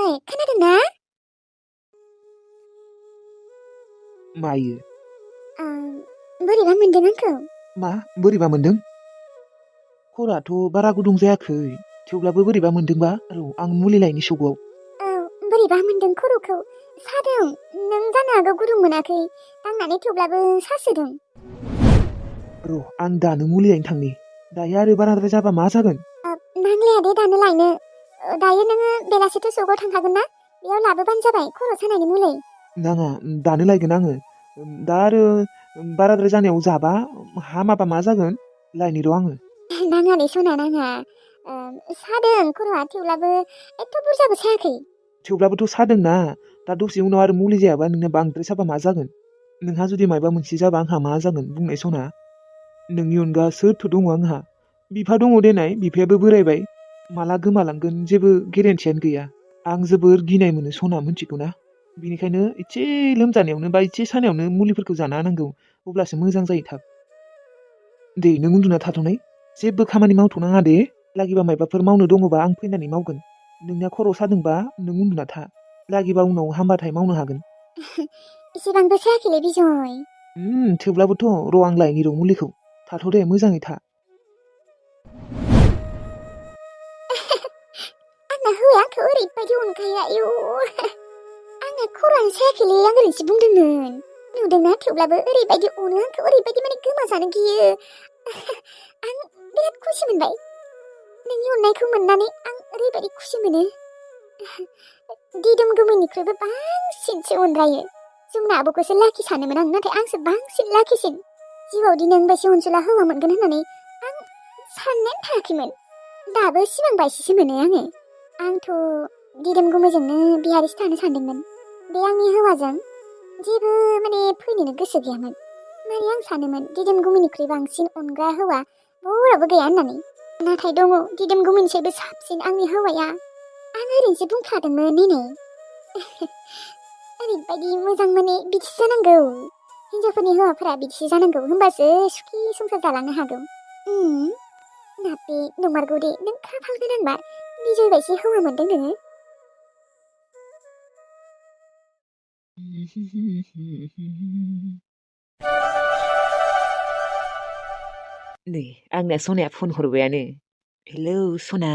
खोनादोंना? मायो? बोरैबा मोनदों आंखौ? मा बोरैबा मोनदों? खर'आथ' बारा गुदुं जायाखै, थेवब्लाबो बोरैबा मोनदोंबा र' आं मुलि लायनि सगाव। औ, बोरैबा मोनदों खर'खौ। सादों। नों जानो हागौ गुदुं मोनाखै। दांनानै थेवब्लाबो सासोदों। र' आं दानो मुलि लायनो थांनि। दायो आरो बाराद्राय जाबा मा जागोन? नांलाया दे दानो लायनो। दायो नोङो बेलासिथ' सगाव थांखागोन ना? बेयाव लाबोबानो जाबाय खर' सानायनि मुलि। नाङा, दानो लायगोन आङो। दा आरो बाराद्राय जानायाव जाबा हामाबा मा जागोन? लायनि र' आङो। नाङा दे सना नाङा। सादों खर'आ थेवब्लाबो एथ' बुरजाबो सायाखै। थेवब्लाबोथ' सादोंना। दा दसे उनाव आरो मुलि जायाबा नोंना बांद्राय साबा मा जागोन? नोंहा जुदि मायबा मोनसे जाबा आंहा मा जागोन बुंनाय सना? नोंनि अनगा सोरथो दङ आंहा? बिफा दङ देनाय, बिफायाबो बोरायबाय। माला गोमालांगोन जेबो गेरेन्थियानो गैया। आं जोबोर गिनाय मोनो सना, मिथिगौ ना? बिनिखायनो एसे लोमजानायावनो बा एसे सानायावनो मुलिफोरखौ जाना होनांगौ, अब्लासो मोजां जायो थाब। दे नों उन्दुना थाथ'नाय, जेबो खामानि मावथ'नाङा दे। लागिबा मायबाफोर मावनो दङबा आं फैनानै मावगोन। नोंनिया खर' सादोंबा नों उन्दुना था। लागिबा उनाव हामबाथाय मावनो हागोन। इसेबांबो सायाखैलै बिजय। थेवब्लाबोथ' र' आं लायनि र' मुलिखौ। थाथ' दे, मोजाङै था। आंना हौवाया आंखौ ओरैबायदि अनखायो आयौ। आंना खर'आनो सायाखैलै, आं ओरैनोसो बुंदोंमोन। नुदोंना? थेवब्लाबो ओरैबायदि अनो आंखौ, ओरैबायदि माने गोमाजानो गियो। आं बिराद खुसि मोनबाय। नोंनि अननायखौ मोननानै आं ओरैबायदि खुसि मोनो। दिदोम गुमैनिख्रुइबो बांसिनसो अनलायो। जोंना आब'खौसो लाखि सानोमोन आं, नाथाय आंसो बांसिन लाखिसिन। जिउआवदि नों बायदि अनसुला हौवा मोनगोन होननानै आं साननानै थायाखैमोन। दाबो सिमां बायसिसो मोनो आङो। आंथ' दिदोम गुमैजोंनो बिहारिसो थानो सानदोंमोन। बे आंनि हौवाजों जेबो माने फैनोनो गोसो गैयामोन। माने आं सानोमोन दिदोम गुमैनिख्रुइ बांसिन अनग्रा हौवा बरावबो गैया होननानै। नाथाय दङ, दिदोम गुमैनिसायबो साबसिन आंनि हौवाया। आं ओरैनोसो बुंखादोंमोन नेने। ओरैबायदि मोजां, माने बिदिसो जानांगौ। हिनजावफोरनि हौवाफोरा बिदिसो जानांगौ, होमबासो सुखि संसार जालांनो हागौ। नाबे नंमारगौ दे, नों खाफाल गोनांबा बिजय बायदि हौवा मोनदों नोङो। नै आंना सनाया फन हरबायानो। हेलौ सना।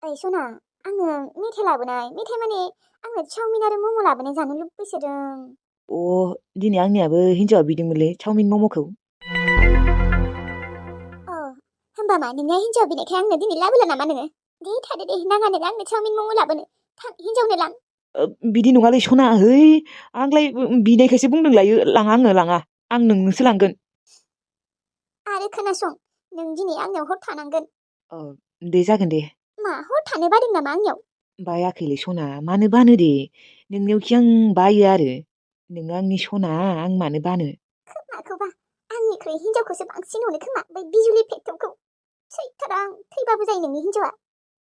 ओइ सना, आङो मेथाइ लाबोनाय। मेथाइ माने आंनो चावमिन आरो मम' लाबोनाय जानो लुबैसोदों। दिनै आंनियाबो हिन्जावा बिदोंमोनलै चावमिन मम'खौ। होमबा मा नोंनिया हिन्जाव बिनायखाय आंनो दिनै लाबोला नामा नोङो? दे थादो दे, नाङा नोङो आंनो चावमिन मम' लाबोनो। थां हिन्जावनो लां। बिदि नङालै सना, है आंलाय बिनायखायसो बुंदों लायो। लाङा आङो, लाङा। आं नोंनोसो लांगोन। आरो खोनासं, नों दिनै आंनियाव हर थानांगोन। दे जागोन दे। मा हर थानो बादों नामा आंनियाव? बायाखैलै सना, मानो बानो दे। नोंनियावखि आं बायो आरो। नोङो आंनि सना, आं मानो बानो। माखौबा आंनिख्रुइ हिन्जावखौसो बांसिन अनो खोमा, बै बिजुलि फेक्टरखौ। सैथारां, थैबाबो जायो नोंनि हिन्जावा।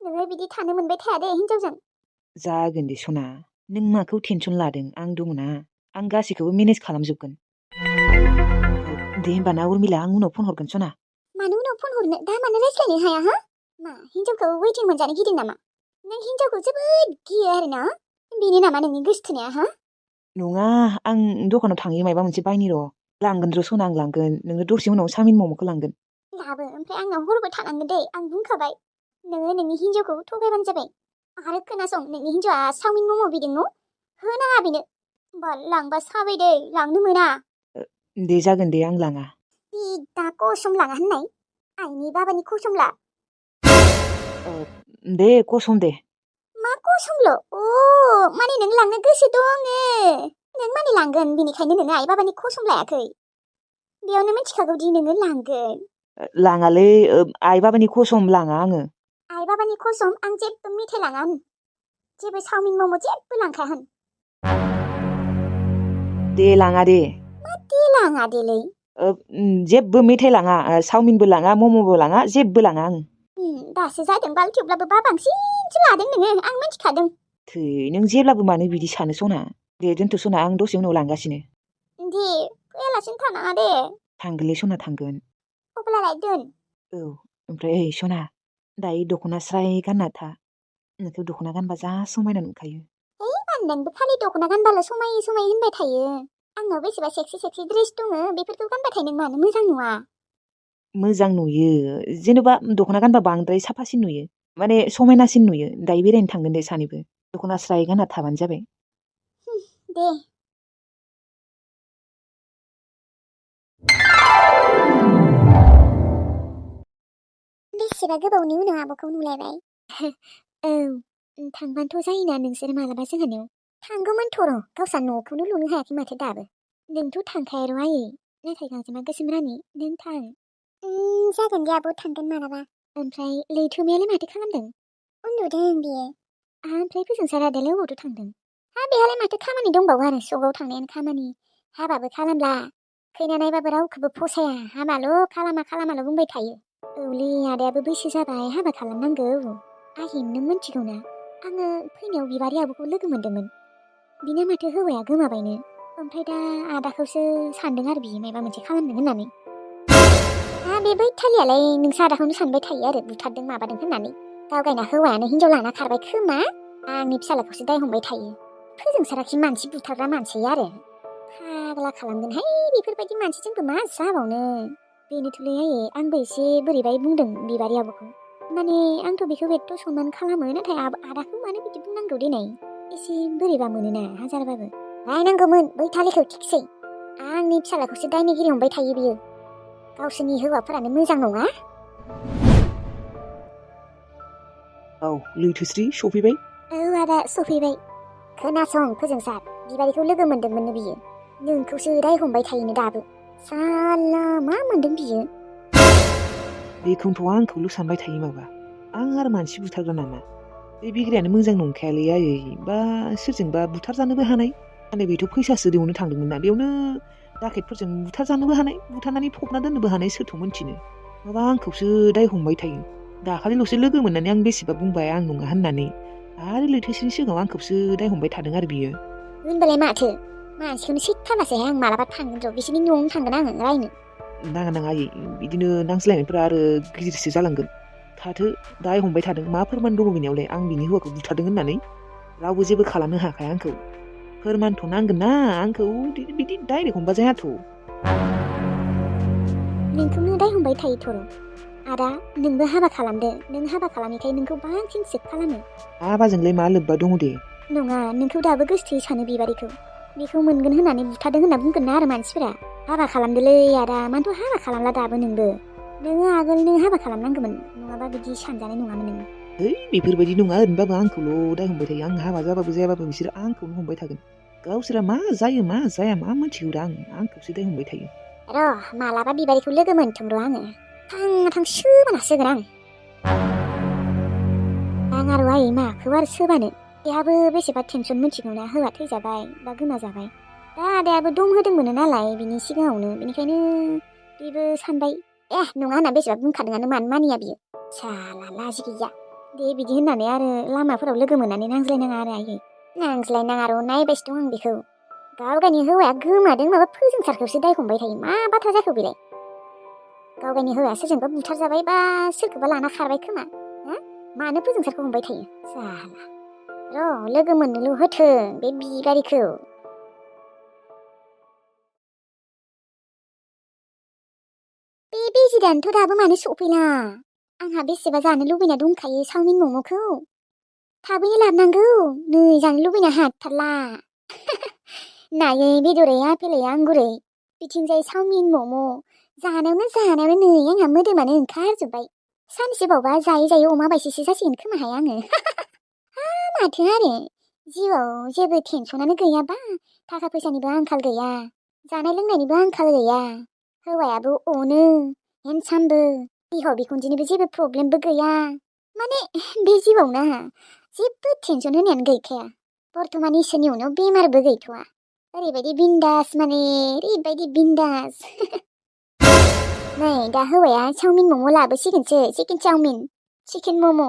नोङो बिदि थानो मोनबाय थाया दे हिन्जावजों। जागोन दे सना, नों माखौ टेनसन लादों, आं दङ ना। आं गासैखौबो मेनेज खालामजोबगोन। दे होमबा ना उर्मिला, आं उनाव फन हरगोन सना। मानो उनाव फन हरनो? दा मानो रायज्लायनो हाया हा? मा हिन्जावखौ वेटिं मोनजानो गिदों नामा? नों हिन्जावखौ जोबोद गियो आरो ना? बेनो नामा नोंनि गोसोथोनाया हा? नङा, आं दखानाव थाङो माबा मोनसे बायनि र'। लांगोन र' सना, आं लांगोन। नोंनो दसे उनाव चावमिन मम'खौ लांगोन। लाबो, ओमफ्राय आंनाव हरबो थानांगोन दे। आं बुंखाबाय। नोङो नोंनि हिन्जावखौ थगायबानो जाबाय। आरो खोनासं, नोंनि हिन्जावा चावमिन मम' बिदों न'? होनाङा बेनो। बा लांबा साबाय दै, लांनो मोना। दे जागोन दे, आं लाङा। दा कसम लाङा होननाय? आइनि बाबानि कसम ला। दे कसम दे। मा कसमल'? माने नों लांनो गोसो दङ। नों माने लांगोन, बेनिखायनो नोङो आइ बाबानि कसम लायाखै। बेयावनो मिथिखागौदि नोङो लांगोन। लाङालै, आइ बाबानि कसम लाङा आङो। आइ बाबानि कसम, आं जेबो मेथाइ लाङा होन। जेबो चावमिन मम' जेबो लांखाया होन। दे लाङा दे। मा दे लाङा देलै? जेबो मेथाइ लाङा, चावमिनबो लाङा, मम'बो लाङा, जेबो लाङा आं। दासो जादों बाल, थेवब्लाबो बा बांसिनसो लादों नोङो, आं मिथिखादों। थै, नों जेब्लाबो मानो बिदि सानो सना? दे दोनथ' सना, आं दसे उनाव लांगासिनो। दे, फैयालासिनो थानाङा दे। थांगोनलै सना, थांगोन। अब्लालाय दोन। औ, ओमफ्राय ओइ सना, दायो दख'ना स्राय गानना था। नोंखौ दख'ना गानबा जा समायना नुखायो। नोंबो खालि दख'ना गानबाल' समाय समाय होनबाय थायो। आंनाव बेसेबा सेक्सि सेक्सि ड्रेस दङ बेफोरखौ गानबाथाय नों मानो मोजां नुवा? मोजां नुयो जेनेबा दख'ना गानबा बांद्राय साफासिन नुयो माने समायनासिन नुयो। दायो बेरायनो थांगोन दे सानैबो दख'ना स्राय गानना थाबानो जाबाय। दे बेसेबा गोबावनि उनाव आब'खौ नुलायबाय। औ थांबानोथ' जायोना नोंसोर मालाबा जोंहानियाव। थांगौमोनथ' र' गावसा न'खौनो लुनो हायाखै माथो दाबो। नोंथ' थांखाया र' आयै नाथाय गांजेमा गोसोम रानि नों थां। जागोन दे आब' थांगोन मालाबा। ओमफ्राय लैथोमायालाय माथो खालामदों? उन्दुदों बियो। ओमफ्राय फोजोंसारा दालाय अबावथो थांदों? बेहालाय माथो खामानि दंबावो आरो सकआव थांनायानो खामानि। हाबाबो खालामला खैना नायबाबो रावखौबो फसाया खालामाल' बुंबाय थायो। औलै आदायाबो बैसो जाबाय हाबा खालामनांगौ। आयै नों मिथिगौ ना आङो फैनायाव बिबारि आब'खौ लोगो मोनदोंमोन। बिना माथो हौवाया गोमाबायनो। ओमफ्राय दा आदाखौसो सानदों आरो बियो माबा मोनसे खालामदों होननानै। बे बैथालियालाय नोंसो आदाखौनो सानबाय थायो आरो बुथारदों माबादों होननानै। गावगायना हौवायानो हिनजाव लाना खारबाय खोमा आंनि फिसालाखौसो दाय हमबाय थायो। फोजोंसाराखि मानसि बुथारग्रा मानसि आरो फाग्ला खालामगोनहाय बेफोरबायदि मानसिजोंबो मा जाबावनो। बेनोथ'लै आयै आंबो एसे बोरैबाय बुंदों बिबारि आब'खौ। माने आंथ' बेखौ एथ' सनमान खालामो नाथाय आदाखौ मानो बिदि बुंनांगौ देनाय एसे बोरैबा मोनोना हाजारबाबो। रायनांगौमोन बैथालिखौ थिगसै। आंनि फिसालाखौसो दायनिगिरि हमबाय थायो बियो। गावसोरनि हौवाफोरानो मोजां नङा। औ लैथोस्रि सफैबाय? औ आदा सफैबाय। खोनासं फोजोंसार बिबारिखौ लोगो मोनदोंमोननो बियो। नोंखौसो दाय हमबाय थायोनो दाबो। साला मा मोनदों बियो? बेखौनोथ' आंखौल' सानबाय थायो माबा आं आरो मानसि बुथारग्रा नामा? बे बिग्रायानो मोजां नंखायालै आयै बा सोरजोंबा बुथारजानोबो हानाय। माने बेथ' फैसासो दिहुननो थांदोंमोन ना बेयावनो दाकेटफोरजों बुथारजानोबो हानाय बुथारनानै फबना दोननोबो हानाय सोरथ' मोनथिनो। माबा आंखौसो दाय हमबाय थायो। दाखालिल'सो लोगो मोननानै आं बेसेबा बुंबाय आं नङा होननानै आरो लैथोस्रिनि सिगाङाव आंखौसो दाय हमबाय थादों आरो बियो। होनबालाय माथो मानसिखौनो सिथारासैहाय आं मालाबा थांगोन र' बिसोरनि न'आवनो थांगोन आङो रायनो। नाङा आयै बिदिनो नांज्लायनायफोरा आरो गिदिरसो जालांगोन। थाथो दाय हमबाय थादों मा फोरमान दङ बेनियावलाय आं बिनि हौवाखौ बुथारदों होननानै? रावबो जेबो खालामनो हाखाया आंखौ। फोरमानथ' नांगोन ना आंखौ बिदि डाइरेक्ट हमबा जायाथ'। नोंखौनो दाय हमबाय थायोथ' र'। आदा नोंबो हाबा खालामदो। नों हाबा खालामैखाय नोंखौ बांसिन सेभ खालामो। हाबाजोंलाय मा लोब्बा दङ दे? नङा नोंखौ दाबो गोसोथोयो सानो बिबारिखौ। बेखौ मोनगोन होननानै बुथारदों होनना बुंगोन ना आरो मानसिफोरा। हाबा खालामदोलै आदा मानोथ' हाबा खालामला दाबो नोंबो। नोङो आगोलनो हाबा खालामनांगौमोन नङाबा बिदि सानजानाय नङामोन नोङो। है बेफोरबायदि नङा ओरैनोबाबो आंखौल' दाय हमबाय थायो। आं हाबा जाबाबो जायाबाबो बिसोर आंखौनो हमबाय थागोन। गावसोरा मा जायो मा जाया मा मोनथिगौदा आंखौसो दाय हमबाय थायो। र' मालाबा बिबारिखौ लोगो मोनथों र' आङो थां सोबाना सोगोन आं। आं आरो आयै माखौ आरो सोबानो बेहाबो बेसेबा टेनसन मोनथिगौना हौवा थैजाबाय बा गोमाजाबाय। दा आदायाबो दम होदोंमोन नालाय बिनि सिगाङावनो बेनिखायनो बेबो सानबाय नङा होनना बेसेबा बुंखादोंआनो मानो मानिया बियो। साला लाजि गैया। दे बिदि होननानै आरो लामाफोराव लोगो मोननानै नांज्लायनाङा आरो आयै। नांज्लायनाङा र' नायबायसो दं आं बेखौ। गावगायनि हौवाया गोमादों माबा फोजोंसारखौसो दाय हमबाय थायो मा बाथ्रा जाखो बेलाय? गावगायनि हौवाया सोरजोंबा बुथारजाबाय बा सोरखौबा लाना खारबाय खोमा। मानो फोजोंसारखौ हमबाय थायो साला। र' लोगो मोननोल' होथों बे बिबारिखौ। बे बिजिदानोथ' दाबो मानो सफैला? आंहा बेसेबा जानो लुबैना दंखायो चावमिन मम'खौ। थाबैनो लाबोनांगौ नै जानो लुबैना हाथारला। नायै बेदरै आपेलै आंगुरै बिथिंजाय चावमिन मम' जानायावनो नै आंहा मोदोमानो ओंखारजोब्बाय। सानसे बावबा जायै अमा बायसेसो जासिगोन खोमाहाय आङो। माथो आरो जिउआव जेबो टेनसनानो गैयाबा थाखा फैसानिबो आंखाल गैया जानाय लोंनायनिबो आंखाल गैया हौवायाबो अनो हेन्डसामबो बिहाव बिखुनजोनिबो जेबो प्रब्लेमबो गैया। माने बे जिउआव ना जेबो टेनसन होनायानो गैखाया। बर्थमान इसोरनि उनाव बेमारबो गैथ'वा। ओरैबायदि बिन्दास माने ओरैबायदि बिन्दास। नै दा हौवाया चावमिन मम' लाबोसिगोनसो चिकेन मम'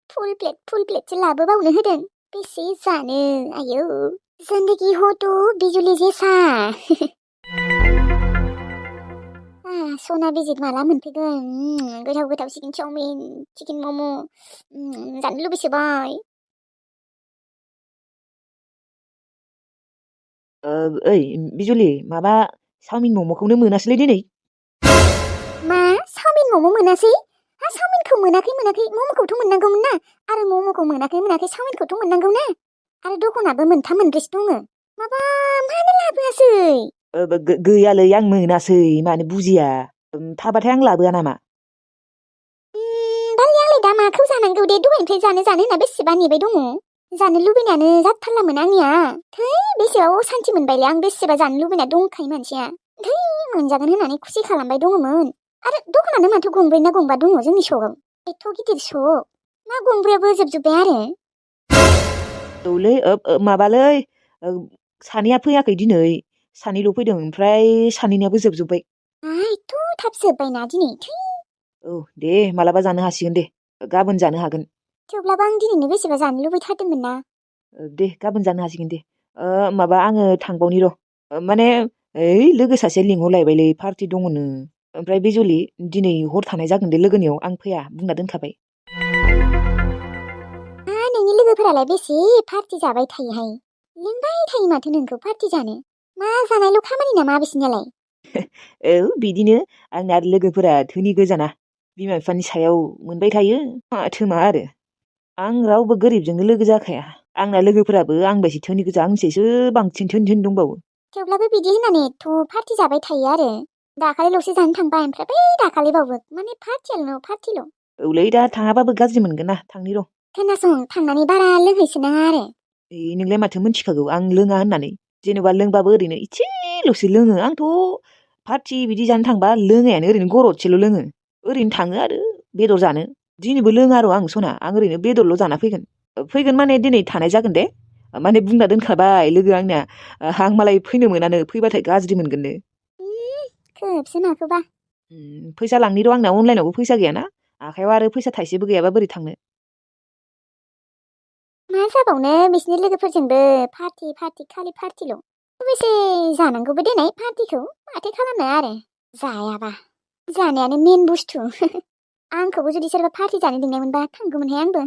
फुल प्लेटसो लाबोबावनो होदों। बेसे जानो आयौ जिंदगी हो तो बिजुली जैसा। सना बिजित माला मोनफैगोन गोथाव गोथाव चिकेन चाउमिन चिकेन मम' जानो लुबैसोबाय ओइ बिजुलि माबा चाउमिन मम'खौनो मोनासैलै दिनै मा चाउमिन मम' मोनासै चाउमिनखौ मोनाखै मम'खौथ' मोननांगौमोन ना आरो मम'खौ मोनाखै चाउमिनखौथ' मोननांगौ ना आरो दखानाबो मोनथाम मोनब्रैसो दङ माबा मानो लाबोआसै गैयालै आं मोनासै मानो बुजिया थाबाथाय आं लाबोआ नामा दालाय आंलाय दा माखौ जानांगौ दे दहायनिफ्राय जानो होनना बेसेबा नेबाय दङ जानो लुबैनायानो जाथारलामोन आंनिया थै बेसेबा असान्थि मोनबायलै आं बेसेबा जानो लुबैना दंखायो मानसिया थै मोनजागोन होननानै खुसि खालामबाय दङमोन आरो दखानानो माथो गंब्रै ना गंबा दङ जोंनि सकआव एथ' गिदिर सक ना गंब्रैयाबो जोबजोब्बाय आरो औलै माबालै सानैया फैयाखै दिनै सानैल' फैदों ओमफ्राय सानैनियाबो जोबजोब्बाय एथ' थाब जोब्बायना दिनै थै औ दे मालाबा जानो हासिगोन दे गाबोन जानो हागोन थेवब्लाबो आं दिनैनो बेसेबा जानो लुबैथारदोंमोन ना दे गाबोन जानो हासिगोन दे माबा आङो थांबावनि र' माने ओइ लोगो सासे लिंहरलायबायलै पार्टि दङनो ओमफ्राय बिजुलि दिनै हर थानाय जागोन दे लोगोनियाव आं फैया बुंना दोनखाबाय नोंनि लोगोफोरालाय बेसे पार्टि जाबाय थायोहाय लिंबाय थायो माथो नोंखौ पार्टि जानो मा जानायल' खामानि नामा बिसिनियालाय औ बिदिनो आंना लोगोफोरा धोनि गोजाना बिमा बिफानि सायाव मोनबाय थायो माथो मा आरो आं रावबो गोरिबजोंनो लोगो जाखाया आंना लोगोफोराबो आंबायदि धोनि गोजा आंनिसायसो बांसिन धोनि दंबावो थेवब्लाबो बिदि होननानै एथ' पार्टि जाबाय थायो आरो दाखालिल'सो जानो थांबाय ओमफ्राय बै दाखालिबावबो माने पार्टिल' औलै दा थाङाबाबो गाज्रि मोनगोन ना थांनि र' खोनासं थांनानै बारा लोंहैसो नाङा आरो नोंलाय माथो मिथिखागौ आं लोङा होननानै जेनेबा लोंबाबो ओरैनो इसेल'सो लोङो आंथ' पार्टि बिदि जानो थांबा लोङायानो ओरैनो गरदसेल' लोङो ओरैनो थाङो आरो बेदर जानो दिनैबो लोङा र' आं सना आं ओरैनो बेदरल' जाना फैगोन माने दिनै थानाय जागोन दे माने बुंना दोनखाबाय लोगो आंना आं मालाय फैनो मोनानो फैबाथाय गाज्रि मोनगोननो खोबसो माखोबा फैसा लांनि र' आंना अनलाइनावबो फैसा गैयाना आखायाव आरो फैसा थाइसेबो गैयाबा बोरै थांनो मा जाबावनो बिसिनि लोगोफोरजोंबो पार्टि खालि पार्टिल' बेसे जानांगौबो देनाय पार्टिखौ माथो खालामनो आरो जायाबा जानायानो मेन बुस्थु आंखौबो जुदि सोरबा पार्टि जानो लिंनाय मोनबा थांगौमोनहाय आंबो